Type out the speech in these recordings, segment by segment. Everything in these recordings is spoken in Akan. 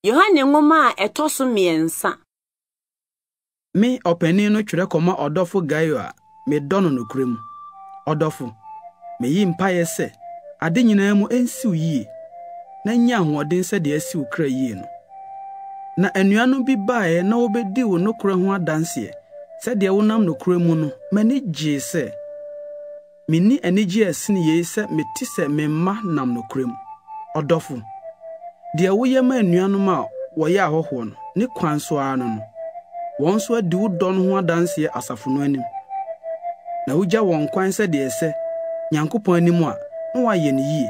Yohane nwoma a ɛtɔ so mmiɛnsa. Me, ɔpanin no twerɛ kɔma ɔdɔfo Gaio a medɔ no nokorɛ mu. Ɔdɔfo, meyi mpaeɛ sɛ ade nyinaa mu ɛnsi wo yie, na nya ahoɔden sɛdeɛ asi wo kra yie no. Na anuanom bi baeɛ na wɔbɛdii wo nokorɛ ho adanseɛ, sɛdeɛ wonam nokorɛ mu no, m'ani gyee sɛ. Minni anigye a ɛsen yei sɛ mete sɛ me mma nam nokorɛ mu. Ɔdɔfo, deɛ woyɛ ma anuanom a wɔyɛ ahɔhoɔ no, ne kwan so ara no no, wɔn nso adi wo dɔ no ho adanseɛ asafo no anim. Na wogya wɔn kwan sɛdeɛ ɛsɛ Nyankopɔn anim a, na wɔayɛ no yie,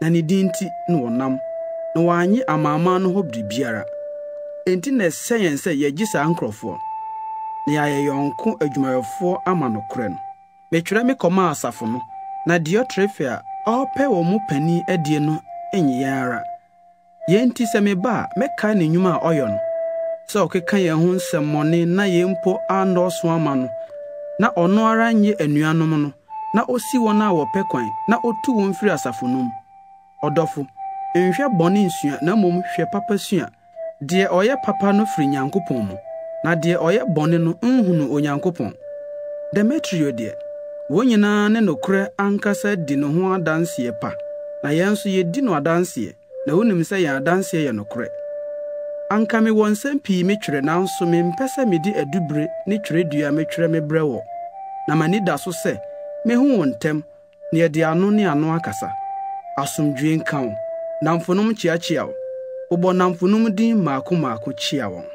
na ne din nti na wɔnam, na wɔannye amanaman no hɔ biribiara. Enti na ɛsɛ yɛn sɛ yɛgye saa nkurɔfoɔ, na yɛayɛ yɔnko adwumayɛfoɔ ama nokorɛ no. Metwerɛ mekɔmaa asafo no, na Diotrefe a ɔrepɛ wɔn mu panin adie no nnye yɛn ara. Yei nti sɛ meba a, mɛkae ne nnwuma a ɔyɔ no, sɛ ɔkeka yɛn ho nsɛmmɔne na yɛn mpo annɔɔso amma no, na ɔno ara nnye anuanom no, na osi wɔn a wɔpɛ kwan, na otu wɔn firi asafo no mu. Ɔdɔfo, nhwɛ bɔne nsua na mmom hwɛ papa sua. Deɛ ɔyɛ papa no firi Nyankopɔn mu, na deɛ ɔyɛ bɔne no nhunuu Onyankopɔn. Demetrio deɛ, wɔn nyinaa ne nokorɛ ankasa di ne ho adanseɛ pa, na yɛn nso yɛdi no adanseɛ, na wonim sɛ yɛn adanseɛ yɛ nokorɛ. Anka mewɔ nsɛm pii metwerɛ, nanso mempɛ sɛ mede adubire ne twerɛdua metwerɛ mebrɛ wo, na m'ani da so sɛ mɛhu wo ntɛm, na yɛde ano ne ano akasa. Asomdwoe nka wo. Nnamfonom kyeakyea wo. Bobɔ nnamfonom din mmaako mmaako kyia wɔn.